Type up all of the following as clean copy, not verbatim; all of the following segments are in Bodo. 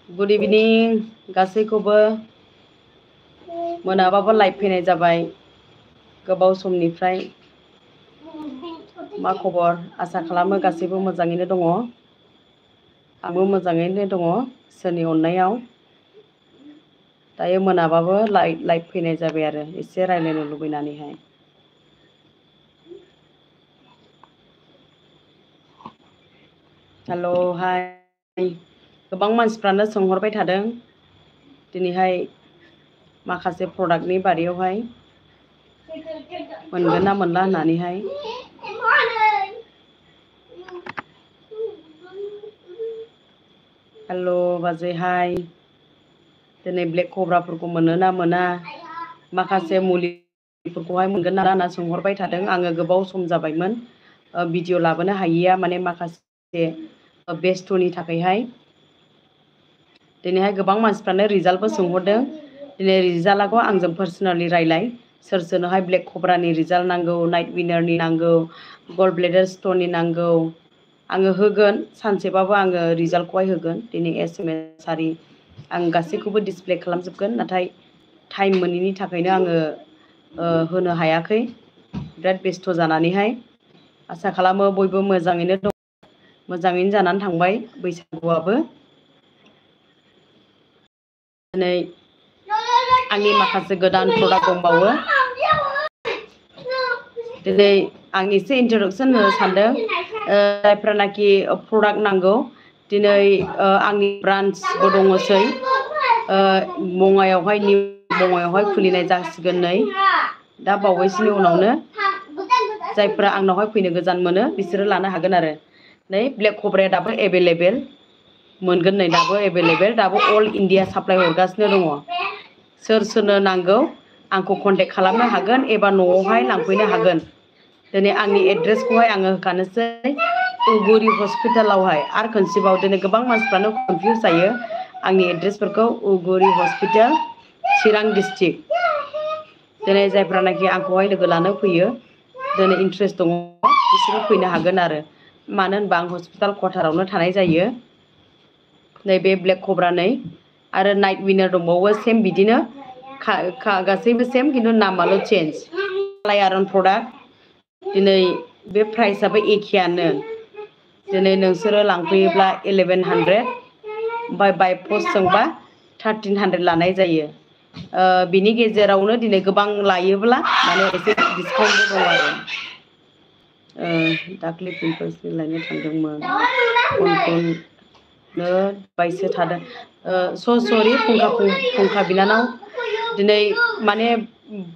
गुड इभिनिं गासैखौबो मोनाबाबो लाइभ फैनाय जाबाय गोबाव समनिफ्राय मा खबर आसा खालामो गासैबो मोजाङैनो दङ आंबो मोजाङैनो दङ इसोरनि अननायाव दायो मोनाबाबो लाइभ फैनाय जाबाय आरो एसे रायज्लायनो लुबैनानैहाय हेल' हाय गोबां मानसिफ्रानो सोंहरबाय थादों दिनैहाय माखासे प्रडाक्टनि बारैयावहाय मोनगोन ना मोनला होननानैहाय हेल' बाजै हाय दिनै ब्लेक कब्राफोरखौ मोनो ना मोना माखासे मुलिफोरखौहाय मोनगोन ना होनना सोंहरबाय थादों आङो गोबाव सम जाबायमोन भिडिअ लाबोनो हायैया माने माखासे बेस्थ'नि थाखायहाय दिनैहाय गोबां मानसिफ्रानो रिजाल्टबो सोंहरदों दिनै रिजाल्टखौ आंजों पार्सनेलि रायलाय सोर सोरनोहाय ब्लेक कब्रानि रिजाल्ट नांगौ नाइट विनारनि नांगौ गल्ड ब्लेडार स्टननि नांगौ आङो होगोन सानसेबाबो आङो रिजाल्टखौहाय होगोन दिनै SMS आरि आं गासैखौबो डिसप्ले खालामजोबगोन नाथाय टाइम मोनैनि थाखायनो आङो होनो हायाखै बिराद बेस्थ' जानानैहाय आसा खालामो बयबो मोजाङैनो दं मोजाङैनो जानानै थांबाय बैसागुआबो दिनै आंनि माखासे गोदान प्रडाक्ट दंबावो दिनै आं एसे इन्ट्रडाक्सन होनो सानदों जायफ्रानाखि प्रडाक्ट नांगौ दिनै आंनि ब्रान्सबो दङसै बङाइआवहाय निउ बङाइआवहाय खुलिनाय जासिगोन नै दा बावैसोनि उनावनो जायफ्रा आंनावहाय फैनो गोजान मोनो बिसोरो लानो हागोन आरो नै ब्लेक कब्राया दाबो एभेलेबेल मोनगोन नै दाबो एभेलेबेल दाबो अल इण्डिया साप्लाय हरगासिनो दङ सोर सोरनो नांगौ आंखौ कन्टेक्ट खालामनो हागोन एबा न'आवहाय लांफैनो हागोन दिनै आंनि एड्रेसखौहाय आङो होखानोसै उगुरि हस्पिटालावहाय आरो खनसेबाव दिनै गोबां मानसिफ्रानो कनफिउस जायो आंनि एड्रेसफोरखौ उगुरि हस्पिटाल चिरां डिस्ट्रिक्ट दिनै जायफ्रानाखि आंखौहाय लोगो लानो फैयो दिनै इन्ट्रेस्ट दङ बिसोरो फैनो हागोन आरो मानो होनबा आं हस्पिटाल कवाटारावनो थानाय जायो नैबे ब्लेक कब्रा नै आरो नाइट विनार दंबावो सेम बिदिनो गासैबो सेम खिन्थु नामाल' चेन्ज आयरन प्रडाक्ट दिनै बे प्राइसआबो एखेयानो दिनै नोंसोरो लांफैयोब्ला 1100 ओमफ्राय बाय पस्टजोंबा 1300 लानाय जायो बिनि गेजेरावनो दिनै गोबां लायोब्ला माने एसे डिसकाउन्टबो दं आरो दाख्लि पिम्पल्सनि लायनो थांदोंमोन फनखौनो बायसो थादों सरि फुंखा बिनानाव दिनै माने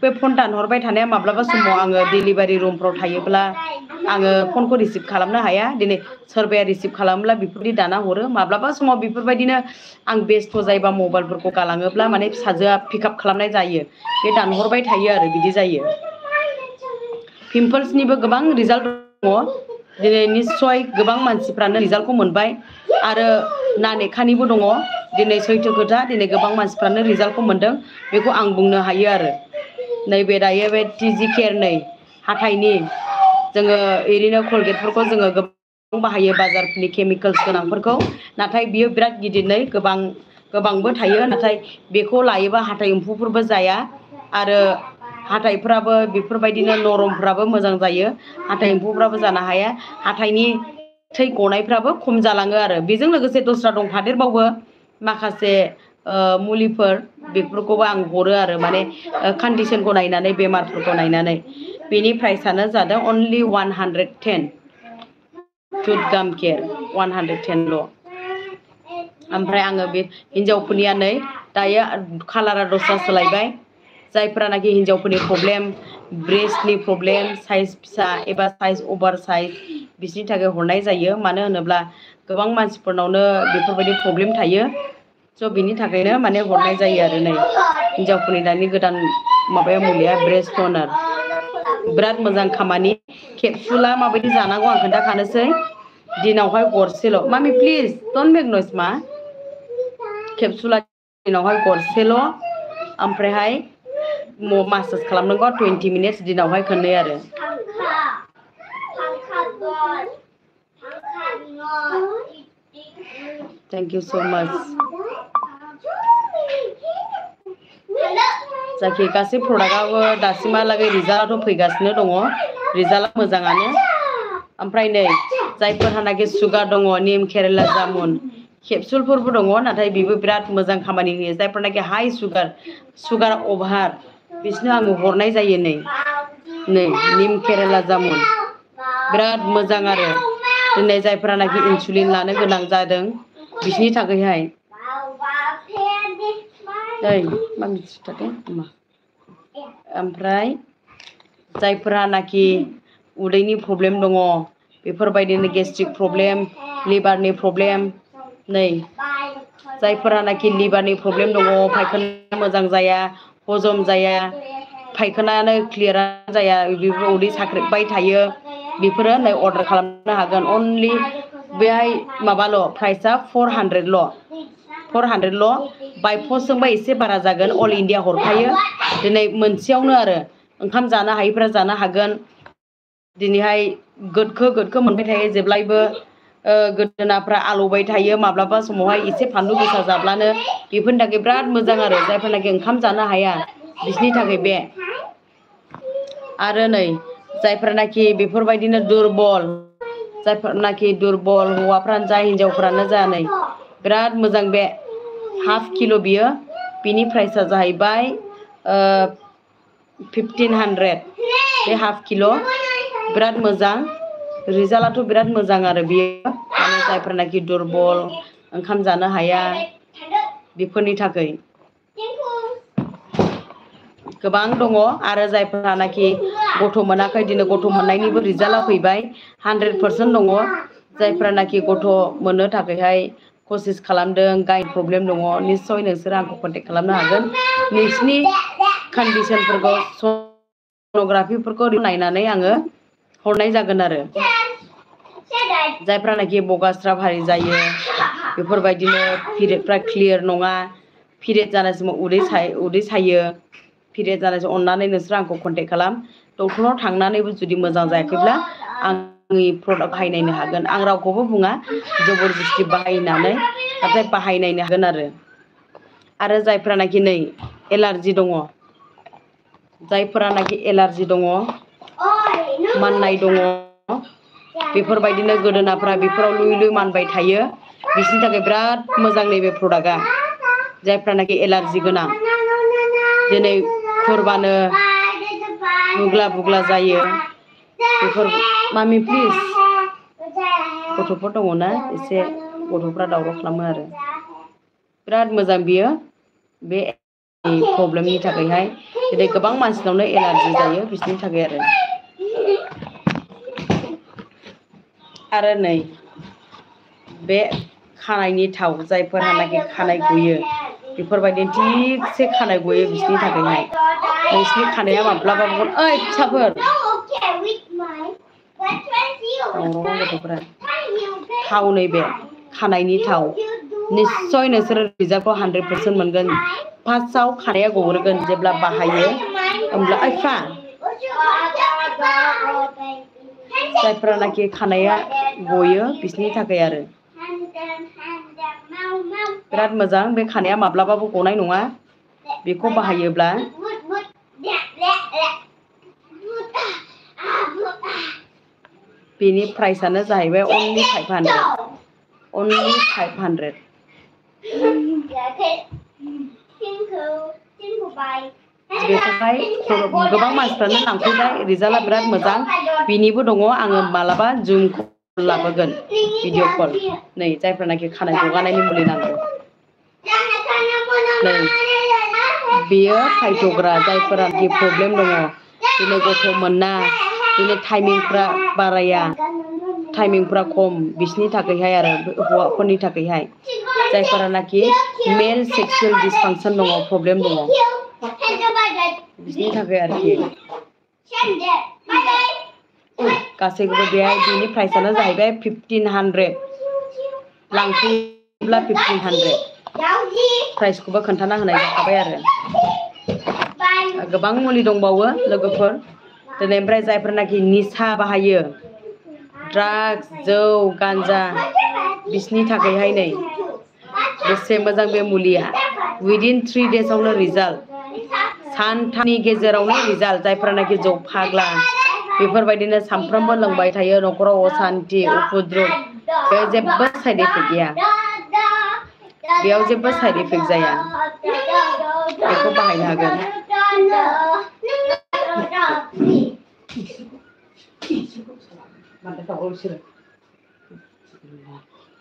बे फन दानहरबाय थानाया माब्लाबा समाव आङो डिलिभारि रुमफ्राव थायोब्ला आङो फनखौ रिसिभ खालामनो हाया दिनै सोरबाया रिसिभ खालामोब्ला बेफोरबायदि दाना हरो माब्लाबा समाव बेफोरबायदिनो आं बेस्थ' जायोबा मबाइलफोरखौ गालाङोब्ला माने फिसाजोआ पिकआप खालामनाय जायो बे दानहरबाय थायो आरो बिदि जायो पिम्पल्सनिबो गोबां रिजाल्ट दङ दिनै निस्सय गोबां मानसिफ्रानो रिजाल्टखौ मोनबाय आरो नानेखानिबो दङ दिनै सैथो खोथा दिनै गोबां मानसिफ्रानो रिजाल्टखौ मोनदों बेखौ आं बुंनो हायो आरो नैबे दायो बे टिजि केयार नै हाथाइनि जोङो ओरैनो कलगेटफोरखौ जोङो गोबां बाहायो बाजारफोरनि केमिकेल्स गोनांफोरखौ नाथाय बियो बिराद गिदिरनै गोबांबो थायो नाथाय बेखौ लायोबा हाथाइ एम्फौफोरबो जाया आरो हाथाइफ्राबो बेफोरबायदिनो नरमफ्राबो मोजां जायो हाथाइ एम्फौफ्राबो जानो हाया हाथाइनि थै गनायफ्राबो खम जालाङो आरो बेजों लोगोसे दस्रा दंफादेरबावो माखासे मुलिफोर बेफोरखौबो आं हरो आरो माने कन्डिसनखौ नायनानै बेमारफोरखौ नायनानै बेनि प्राइसआनो जादों अनलि 110 टुथ गाम केयार 110ल' ओमफ्राय आङो बे हिन्जावफोरनिया नै दायो कालारा दस्रा सोलायबाय जायफ्रानाखि हिन्जावफोरनि प्रब्लेम ब्रेस्टनि प्रब्लेम साइज फिसा एबा साइज अभार साइज बिसोरनि थाखाय हरनाय जायो मानो होनोब्ला गोबां मानसिफोरनावनो बेफोरबायदि प्रब्लेम थायो स' बिनि थाखायनो माने हरनाय जायो आरो नै हिन्जावफोरनि दानि गोदान माबाया मुलिया ब्रेस्ट टनार बिराद मोजां खामानि केपसुला माबायदि जानांगौ आं खोन्थाखानोसै दिनावहाय गरसेल' मामि प्लिज डन्ट मेक नयस मा केपसुला दिनावहाय गरसेल' ओमफ्रायहाय मासाज खालामनांगौ 20 मिनिट्स दिनावहाय खननै आरो Thank you so much. जायखि गासै प्रडाक्टआबो दासिमहालागै रिजाल्टआथ' फैगासिनो दङ रिजाल्टआ मोजाङानो ओमफ्राय नै जायफोरहानाखि सुगार दङ निम केरेला जामुन केपसुलफोरबो दङ नाथाय बेबो बिराद मोजां खामानि होयो जायफोरनाखि हाई सुगार अभार बिसोरनो आङो हरनाय जायो नै निम केरेला जामुन बिराद मोजां आरो दिनै जायफोरानाखि इनसुलिन लानो गोनां जादों बिसोरनि थाखायहाय ओमफ्राय जायफोरानाखि उदैनि प्रब्लेम दङ बेफोरबायदिनो गेस्ट्रिक प्रब्लेम लिभारनि प्रब्लेम नै जायफोरानाखि लिभारनि प्रब्लेम दङ फायखाना मोजां जाया हजम जाया फायखानायानो क्लियारानो जाया बेफोर उदै साख्रेबबाय थायो बेफोरो नै अर्डार खालामनो हागोन अनलि बेहाय माबाल' प्राइसआ 400 बाय पस्टजोंबा एसे बारा जागोन अल इण्डिया हरखायो दिनै मोनसेयावनो आरो ओंखाम जानो हायैफ्रा जानो हागोन दिनैहाय गोदखो मोनबाय थायो जेब्लायबो गोदोनाफ्रा आलौबाय थायो माब्लाबा समावहाय एसे फानलु गोसा जाब्लानो बेफोरनि थाखाय बिराद मोजां आरो जायफोरनाखि ओंखाम जानो हाया बिसोरनि थाखाय बे आरो नै जायफोरनाखि बेफोरबायदिनो दुरबल जायफोरनाखि दुरबल हौवाफ्रानो जा हिनजावफ्रानो जा नै बिराद मोजां बे हाफ किल' बियो बिनि प्राइसआ जाहैबाय 1500 बे हाफ किल' बिराद मोजां रिजाल्टआथ' बिराद मोजां आरो बियो माने जायफोरनाखि दुरबल ओंखाम जानो हाया बेफोरनि थाखाय गोबां दङ आरो जायफोरानाखि गथ' मोनाखै दिनै गथ' मोननायनिबो रिजाल्टआ फैबाय 100% दङ जायफोरानाखि गथ' मोननो थाखायहाय कसिस खालामदों गाइड प्रब्लेम दङ निस्सय नोंसोरो आंखौ कन्टेक्ट खालामनो हागोन नोंसिनि कन्डिसनफोरखौ सन'ग्राफिफोरखौ नायनानै आङो हरनाय जागोन आरो जायफ्रानाखि बगास्राब हारि जायो बेफोरबायदिनो पिरियडफ्रा क्लियार नङा पिरियड जानाय समाव उदै सायो पिरियड जानाय समाव अननानै नोंसोर आंखौ कन्टेक्ट खालाम डक्टरनाव थांनानैबो जुदि मोजां जायाखैब्ला आंनि प्रडाक्ट बाहायनायनो हागोन आं रावखौबो बुङा जबरदस्ति बाहायनानै नाथाय बाहायनायनो हागोन आरो जायफ्रानाखि नै एलार्जि दङ जायफोरानाखि एलार्जि दङ माननाय दङ बेफोरबायदिनो गोदोनाफ्रा बेफोराव लुय मानबाय थायो बिसोरनि थाखाय बिराद मोजां नैबे प्रडाक्टआ जायफ्रानाखि एलार्जि गोनां दिनै खुरबानो बुग्ला जायो बेफोर मामि प्लिज गथ'फोर दङ ना एसे गथ'फ्रा दावराव खालामो आरो बिराद मोजां बियो बे प्रब्लेमनि थाखायहाय दिनै गोबां मानसिनावनो एलार्जि जायो बिसोरनि थाखाय आरो नै बे खानायनि थाव जायफोरहालागै खानाय गयो बेफोरबायदिनो थिगसे खानाय गयो बिसोरनि थाखायहाय नोंसिनि खानाया माब्लाबाबो ओइ फिसाफोर गथ'फोरा थाव नैबे खानायनि थाव निस्सय नोंसोरो रिजाल्टखौ 100% मोनगोन फार्स्टआव खानाया गग्रोगोन जेब्ला बाहायो होमब्ला आइफा जायफोरानाखि खानाया गयो बिसोरनि थाखाय आरो बिराद मोजां बे खानाया माब्लाबाबो गनाय नङा बेखौ बाहायोब्ला बेनि प्राइसआनो जाहैबाय अनलि 500 बेखौहाय गोबां मानसिफ्रानो लांफैबाय रिजाल्टआ बिराद मोजां बिनिबो दङ आङो मालाबा जुम कल लाबोगोन भिडिअ कल नै जायफोरनाखि खानाय गगानायनि मुलि नांगौ नै बेयो फायथ'ग्रा जायफोराखि प्रब्लेम दङ दिनै गथ' मोना दिनै टाइमिंफ्रा बाराया टाइमिंफ्रा खम बिसोरनि थाखायहाय आरो हौवाफोरनि थाखायहाय जायफोरानाखि मेल सेक्सुयेल डिसफांसन दङ प्रब्लेम दङ बिसोरनि थाखाय आरोखि गासैखौबो बेहाय बेनि प्राइसआनो जाहैबाय 1500 लांफैयोब्ला 1500 प्राइसखौबो खोन्थाना होनाय जाखाबाय आरो गोबां मुलि दंबावो लोगोफोर दिनै ओमफ्राय जायफोरनाखि निसा बाहायो ड्राग्स जौ गान्जा बिसोरनि थाखायहाय नै बेसे मोजां बे मुलिया उइदिन 3 daysआवनो रिजाल्ट सानथामनि गेजेरावनो रिजाल्ट जायफोरानाखि जौ फाग्ला बेफोरबायदिनो सानफ्रोमबो लोंबाय थायो न'खराव असान्ति उपद्रब बे जेबो साइड इफेक्ट गैया बेयाव जेबो साइड इफेक्ट जाया बेखौ बाहायनो हागोन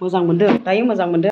मोजां मोनदों दायो मोजां मोनदों